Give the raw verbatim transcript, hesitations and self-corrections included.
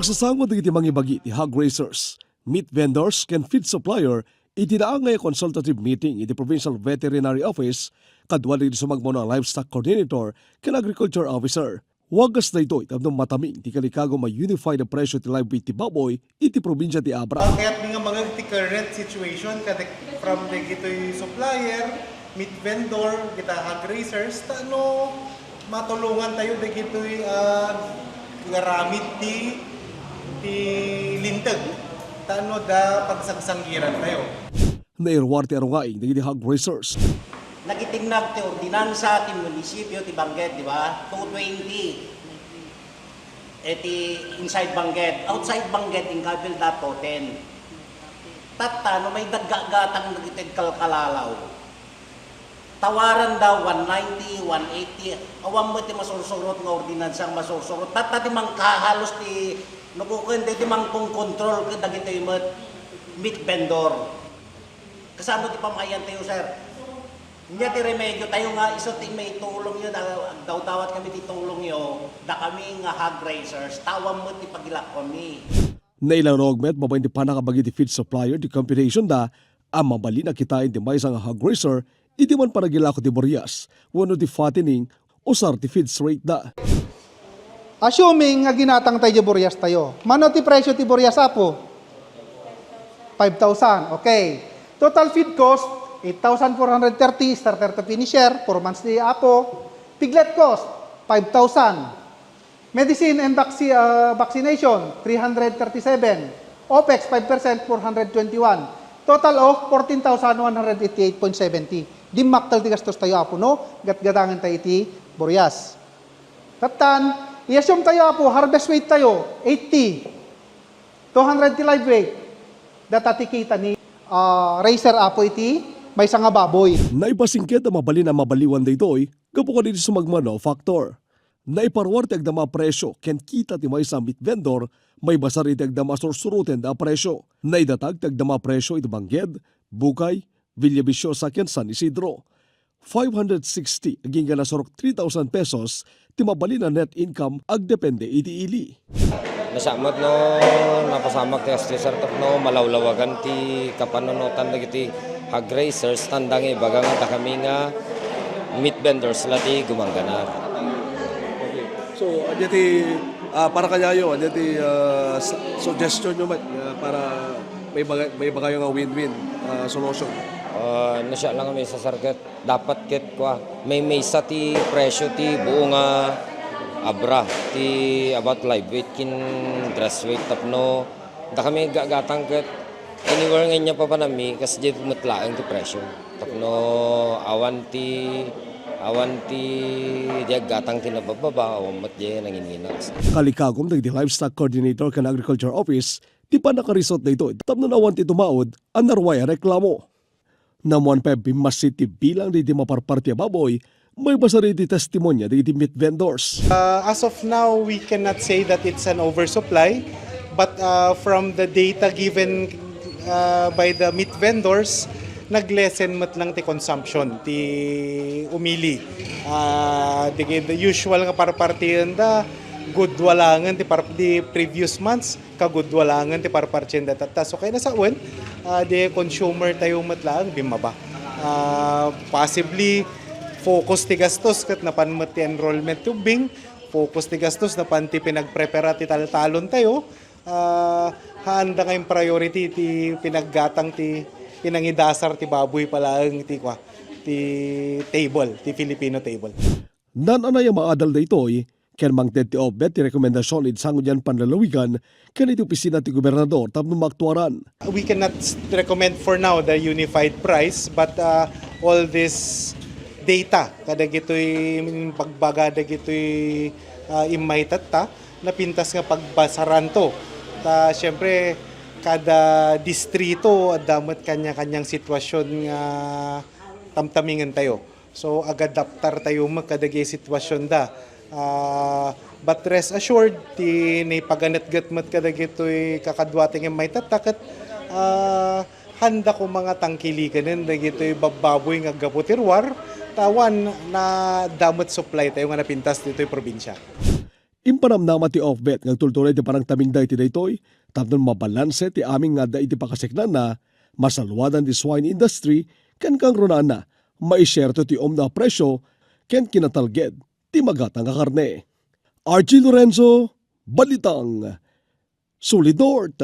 Sasango dagiti mangibagi ti hog raisers, meat vendors, ken feed supplier iti naangay a consultative meeting iti Provincial Veterinary Office kaduana iti sumagmamano a livestock coordinator ken agriculture officer. Wagas daytoy tapno mataming ti kalikagum a unified a presyo ti live weight ti baboy iti probinsia ti Abra. Kayatmi nga mangeg ti current situation kada from dagitoy supplier, meat vendor, kita hog raisers, ta no matulongan tayo dagitoy, ah, nga aramid ti, ti linteg, ta no da pagsangsangiran tayo. Nairuar ti arungaing dagiti hog raisers. Nakitinag ti ordinansa ti munisipyo ti Bangged, di ba? Two twenty. Iti inside Bangged, outside Bangged, inkabil da two ten. Tatta, no may daggatgatang dagiti kalkalalaw, tawaran da one ninety, one eighty, awan met ti masursurot nga ordinansa nga masursurot. Tatta ti mangkahalos ti, no, kukuente ti mangkongkontrol ket dagitoy met meat vendor. Kasano ti pamaayan tayo, sir? Nya ti remedio tayo nga isu ti maitulongyo, da-, agdawdawat kami ti tulongyo, dakami nga hog raisers, ta awan met ti pagilakwami. Nailaruag met babaen ti pannakabagi ti feed supplier ti computation da a mabalin a kitaen ti maysa nga hog raiser idi man panagilako ti burias wenno ti fattening, usar ti feeds rate da. Assuming nga ginatang tayo diay burias tayo. Mano ti presyo ti burias, Apo? Five thousand. Okay. Total feed cost, eight thousand four hundred thirty, starter to finisher, four months ti Apo. Piglet cost, five thousand. Medicine and vacci-, ah, vaccination, three hundred thirty-seven. OPEX, five percent, four hundred twenty-one. Total of fourteen thousand one hundred eighty-eight point seventy. Dimmaktal ti gastos tayo, Apo, no? Gatgatangan tayo iti burias. Tattan, i-assume tayo, Apo, harvest weight tayo, eighty. Two hundred ti live weight. Data ti kita ni, ah, raiser, Apo, iti maysa nga baboy. Naipasingked a mabalin a mabaliwan daytoy gapu kadagiti sumagmamano a factor. Naiparuar ti agdama a presyo ken kita ti maysa a meat vendor maibasar iti agdama a sursuroten da a presyo. Naidatag ti agdama a presyo iti Bangged, Bukay, Villaviciosa ken San Isidro. Five hundred sixty agingga nasurok three thousand pesos ti mabalin a net income agdepende iti ili. Nasamak no napasamak ti gasto, sir, tapno malawlawagan ti kapanunotan dagiti hog raisers, tanda nga ibaga nga dakami nga meat vendors la ti gumangganar. So, adya ti, ah, para kaniayo, adya ti, ah, s-, suggestion nyo met, ah, para maibaga-, maibagayo nga win-win, ah, solution? Ah, no siak lang nga maisasar ket dapat ket kua, maymaysa ti presyo ti buo nga Abra, ti about live weight ken grass weight tapno dakami aggatang ket anywhere nga ania papanami, kasdiay met laeng ti presyo. Tapno awan ti, awan ti di aggatang ti nababbaba, awan met di nanginginang. Kalikagum dagiti livestock coordinator ken agriculture office ti pannakarisut daytoy tapno awan ti tumaud a naruay a reklamo. Namuan pay a bimmassit ti bilang dagiti maparparti a baboy maibasar iti testimonia dagiti meat vendors. Uh, as of now, we cannot say that it's an oversupply, but, uh, from the data given, uh, by the meat vendors, naglesen met lang ti consumption ti umili. Uh, di, the usual nga parpartienda, good walangen ti par-, di previous months, kagudwalangen ti parpartienda tatta. So, kayat a sawen, ah, di consumer tayo met laeng bimmaba. Ah, possibly, focus ti gastos ket napan met ti enrollment ti ubbing, focus ti gastos napan ti pinagprepara ti taltalon tayo. Ah, haanda nga in priority ti pinaggatang ti pinangidasar ti baboy pay laeng ti kua, ti table, ti Filipino table. Naan-anay a maadal daytoy ken mangted ti update ti rekomendasion iti sangudian panlalawigan ken iti opisina ti gobernador tapno maaktuaran. We cannot s-, recommend for now the unified price, but, uh, all this data kadagitoy bagbaga dagitoy, uh, immaytatta, napintas nga pagbasaranto. Ta, siyempre, kada distrito adda met kanya-kanyang sitwasyon nga tamtamingen tayo. So, agadaptar tayo met kadagiti sitwasionda. Ah, but rest assured, ti naipaganetget met kadagitoy kakaduaten nga immaytatta ket, ah, haanda koma nga tangkilikanen dagitoy babbaboy nga aggapu ti ruar, ta awan, adda met supply tayo nga napintas ditoy probinsia. Impanamnama ti OFBET nga agtultuloy ti panangtamingda iti daytoy tapno mabalanse ti amin nga adda iti pakaseknanna, masaluadan ti swine industry, ken kangrunana, maisierto ti umno a presyo ken kinatalged ti magatang a karne. Archie Lorenzo, Balitang Solid North.